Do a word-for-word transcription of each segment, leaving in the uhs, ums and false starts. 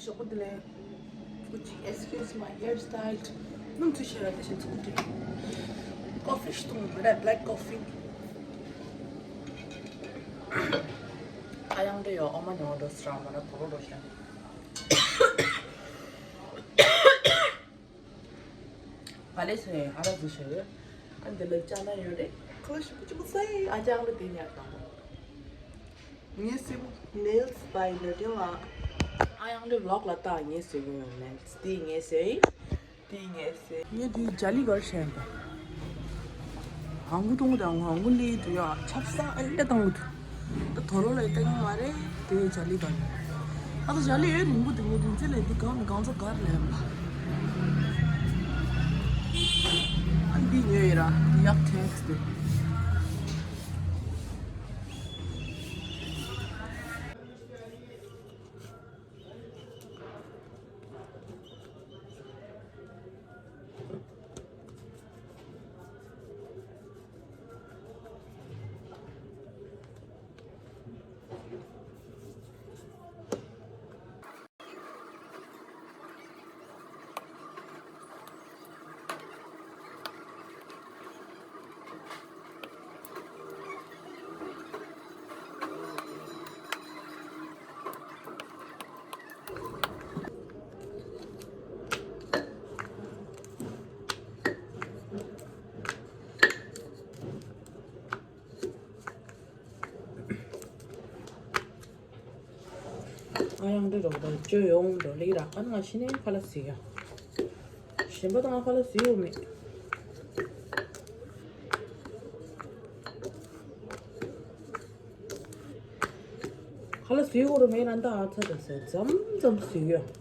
ཞོགས་པ་འདི་ལས། Excuse my hairstyle. ནམ་ཚོད་ཤེས་ར་དེ་བཞིན་ཚོགས་འདུ། Coffee བཏུང་མ་རེད། Black coffee. ཨ་ཡང་འདི་ཡོ་ཨོ་མ་ཉོ་འགྲོ་སྲ་མ་ར་གོ་རོ་རོ་ཤ། བ་ལེ་སོ་ཡང་ཨ་ར་ཟི་ཤ་ཡོད། ཨ་འདི་ལ་ཅ་ན་ཡོད་རེད། ཁ་ལ་ཞིག་པུ་ཅི་པུ་སའི་ཨ་ཅང་ལ་དེ་ཉར་དང་པོ། ངའི་སེམས། Nails by Nadine ལགས། ཨ་ཡང་འདི་vlog ལ་ལྟ། ངའི་སེམས་ངོ་ཡོང་nails དེ་ངའི་སེམས། དེ་ངའི་སེམས། ངས་དེ་ཇ་ལི་གར་བྱས་པ། ཧང་གུ་ཏོང་དང་ཧང་གུ་ལི་དུ་ཡ་ཆབ་ས་ཨེ་འདྲ་བཏང་གི་འདུག་ད་དོ་རོ་ལ་ཡི་ཏེང་མ་རེད་དེ་ཇ་ལི་གར། ཨ་ད་ཇ་ལི་ཡོད་རིང་པོ་དེ་ངས་དུས་ཚོད་ལས་དེ་གང་ནས་གང་ཚ་གར་ལས་པ། ཨ་འདི་ཉོས་ཡོད་ར་དེ་ཡག་ཐེངས་དེ། ཨ་ཡང་འདྲི་རོགས་དང་བཅོས་ཡོང་འགྲོ་ལེགས་ར། ཨ་ང་ཤི་ནས་ཁ་ལ་ཟིག་ཡ། གཞན་པ་དང་ཁ་ལ་ཟིག་ཡོད་མེད། ཁ་ལ་ཟིག་ཡོད་རུ་མེད་ན་ད་ཨ་ཚ་ད་ཟེར་ཙམ་ཙམ་ཟིག་ཡོད།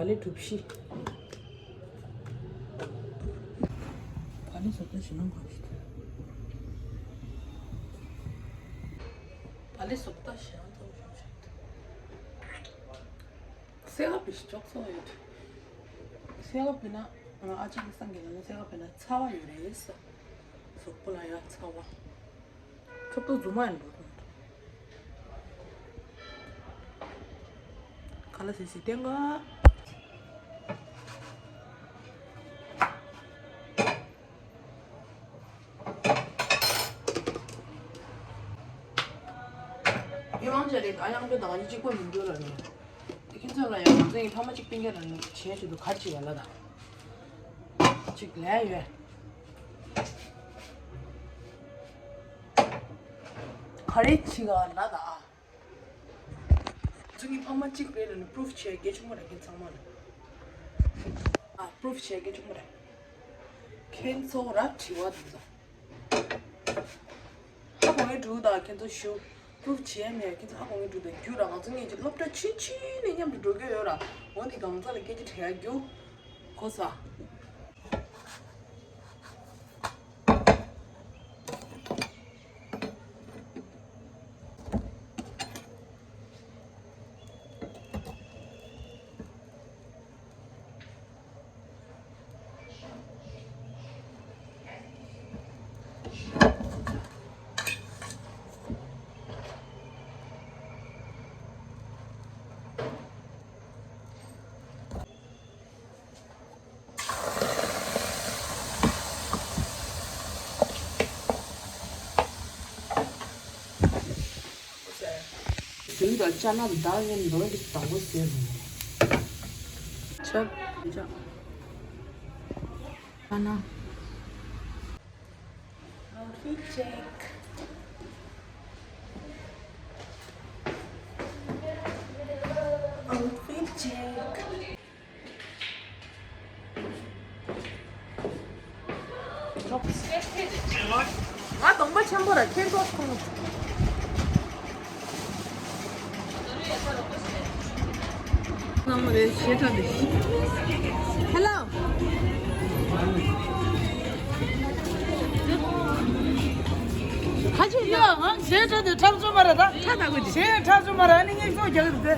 བ་ལེ་གྲུ་བཞི། བ་ལེ་བཟོ་ལྟ་ཞེ་ནང་ག་ཞིག་བ་ལེ་བཟོ་ལྟ་ཞེ་ནང་ཙམ་ཞིག་སེ་ག་པི་ཞིག་ཅོག་སོང་ཡོད། སེ་ག་པི་ན་ང་ཨ་ཅག་གི་སང་གི་ལ་ན་སེ་ག་པི་ན་ཚ་བ་ཡོད་རེད་ས། གཟུགས་པོ་ལ་ཡ་ཚ་བ། ཁྲོབ་ཏོ་རྫུན་མ་ཡིན་འགྲོ་དང་། ག་ལ་སི་སི་བསྟན་ག་ཡི་མང་ཆེ་རེད། ཨ་ཡང་པོ་དང་ཨ་ནི་གཅིག་པོ་མི་འགྲོ་ལ་ནི། ཁྱེད་ཚོ་ལ་ཡང་ང་ཚོ་ཡི་ཕ་མ་གཅིག་སྤུན་ཀྱག་རང་ཡང་བྱས་ཞུ་དུ་གར་ཅིག་ཡ་ལ་ད། ཅིག་ལས་ཡོད། ག་རེ་ཅིག་ཨ་ལ་ད་ཨ། ཚུ་གི་ཕ་མ་གཅིག་རེད་ལ་ནི་པུ་རུབ་བྱས་རྒྱ་ཆུང་མ་ར་ཁྱེད་ཚང་མ་ལ། ཨ་པུ་རུབ་བྱས་རྒྱ་ཆུང་མ་ར། ཁྱེད་ཚོ་ར་དྲི་བ་དེ་ཚོ། ཧ་གོ་ངེས་འགྲུག་དང་ཁྱེད་ཚོ་ཞུ། པུ་རུབ་བྱས་མེད་ཁྱེད་ཚོ་ཧ་གོ་ངེས་འགྲུག་དང་རྒྱུ་ར་ང་ཚོ་ངེད་ཀྱི་སློབ་གྲྭ་ཆུང་ཆུང་ནས་མཉམ་དུ་འགྲོ་གི་ཡོད་ར། འོ་འདི་གང་ཚ་ལ་སྐད་ཆ་དྲི་ཡ་རྒྱུ། གོ་ས། དུང་དང་ཅ་ལག་བདག་ཡིན་ནོ་འདི་དང་པོ་ཟེར་རུང་། ཆབ་ཅ། ཨ་ན། Outfit check. Outfit check. ང་གདོང་པ་ཆེན་པོ་ར་ཁྱེད་ཚོ་ཁོང་། ནམ་རེ་ཞེ་དྲག་འདི། Hello. ཁ་ཆེ་ཡ། ཡ་ཧང་ཞེ་དྲག་འདི་འཁྲབ་ཚོ་མ་ར་ད། ཁྲ་ད་གོ་ཅི། ཞེ་འཁྲབ་ཚོ་མ་ར་ནི་ངེད་ཚོ་རྒྱག་གི་འདུག་དེ།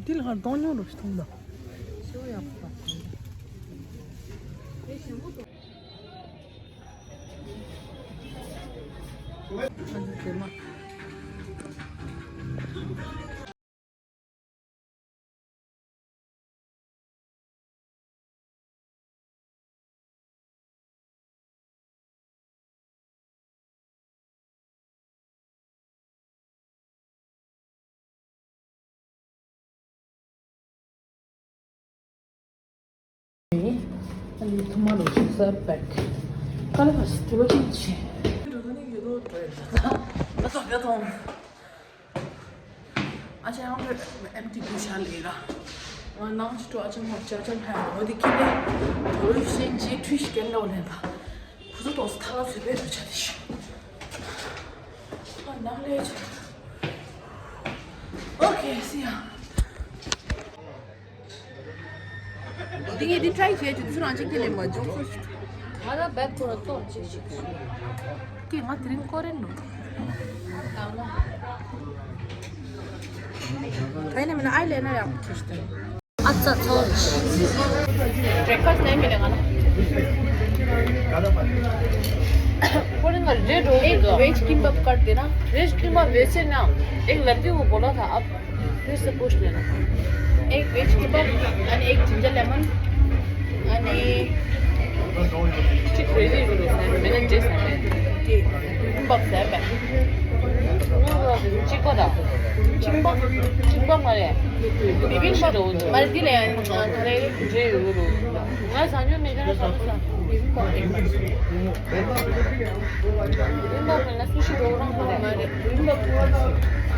འདི་ལ་ཧར་གཏོང་མྱོང་རོགས་ཤིག་མཐོང་ད། ཨ་ནི་ཐུ་མ་རུ་ཤི་སར་པེག་ཀ་ལ་བ་སི་ཏི་བ་ཅིན་ཆེ། ཨ་ཅག་ཡང་ཨེམ་ཊི་བུ་ཤ་ལེ་ར། ང་ནང་ཅི་ཏོ་ཨ་ཅག་མ་ཅག་ཅག་ཕ་ཡ་འོ་དེ་ཁྱི་ལེ། དོ་རུ་ཤེན་ཅི་ཁྲུས་ཤི་ཀན་ལོ་ལེན་པ། ཁུ་ཚོ་ཏོ་སི་ཐ་ལ་སུ་པེ་རུ་ཆ་དེ་ཤི། ཨ་ནང་ལེ་ཆ། ཨོ་ཁེ་སི་ཡ། འདི་ངས་འདི་ཊ་རའི་བྱས་བྱུང་། ཚུར་རང་གཅིག་གིས་ལེན་པ་འཇོག་སོང་། ང་ལ་བེད་ཁོ་ར་ཏོར་ཅིག་ཞིག་ཀྱེ་ང་དེ་རིང་ཀོ་རེན་ནོ། ད་ཡིན་ན་མིན་ན་ཨའི་ལེ་ནར་ཡག་པོ་བྲིས་ཏེ། ཨ་ཙ་ཚོ། ब्रेकफास्ट नहीं मिलेगा ना? ཁོ་རང་ག་རེ་འགྲོ་གི་འདུག एक वेज किम्बाप कर देना। वेज किम्बाप वैसे ना, एक लड़की को बोला था, आप फिर से पूछ लेना। एक वेज किम्बाप and एक जिंजर लेमन। अनि चिक रेडी रु साइड मेरा जे साइड के बिबिम्बाप साइड चिक पता चिम्बाप चिम्बाप मारे बिबिम्बाप मारे दिले थरे जे रु मैं सानियो मेरा समोसा बिबिम्बाप बिबिम्बाप में ना सुशी रोल मारे बिबिम्बाप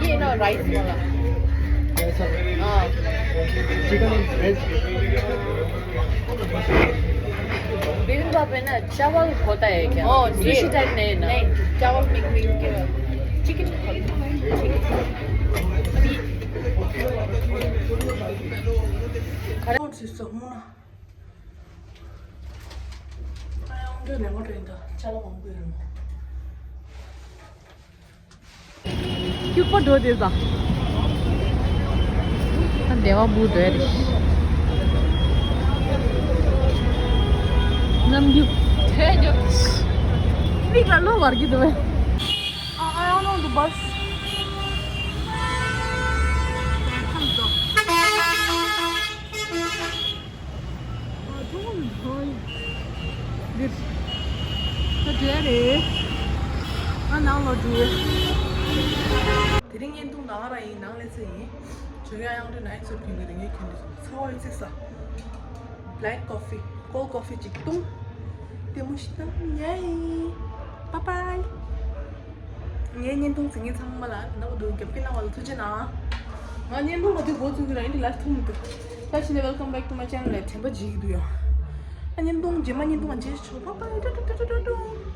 ये ना राइस वाला हाँ चिकन वेज बिबिम्बाप में ना चावल होता है क्या? ओ, सुशी टाइप नहीं है ना? नहीं, चावल मिक्स मिक्स के चिकन चिकन खराब से सहूना। आया उनके लेमन रेंदा चलो मंगू। སྐྱུག་པ་འགྲོ་དེ་ཟ། ད་བདེ་བ་བུ་འགྲོ་ཡ་རེད། ནམ་རྒྱུན་དེ་རྒྱུ་མིག་ལ་གློ་བར་གྱི་འདུག་བས། ཨ་ཨ་ཡང་ནང་དུ་བས། འདིར། ད་འདྲ་རེད། ང་ནང་ལོགས་འགྲོ། དེ་རིང་བརྙན་ཐུང་ནང་ར་ཡིན་ནང་ལས་ཚེ་ཡིན། བྱོས་ཡ་གཡང་འདྲ་ནའི་ཚོར་གྱོན་གྱི་རེད། ངས་གྱོན་འདི་ཚོ་ཚ་བ་ཡོད་ཚིག་ས། Black coffee, cold coffee ཅིག་བཏུང་། དེ་མོ་ཞིག་བཏང་ཉའི། Bye bye། ངའི་བརྙན་ཐུང་གཟིགས་མཁན་ཚང་མ་ལ་ན་བ་འདུག་རྒྱབ་སྐྱོར་གནང་བ་ལ་ཐུགས་རྗེ་གནང་། ང་བརྙན་ཐུང་མ་དུས་འགོ་བཙུགས་ཀྱི་ར་ཡིན་འདི་ལ་ཐུག་མི་འདུག་ད་ཕྱིན་ནས་welcome back to my channel ལ་དྲན་པ་བརྗེད་ཀྱི་འདུག་ཡ། ཨ་བརྙན་ཐུང་རྗེས་མ་བརྙན་ཐུང་མ་མཇལ་ཆོག Bye bye ཏུ་ཏུ།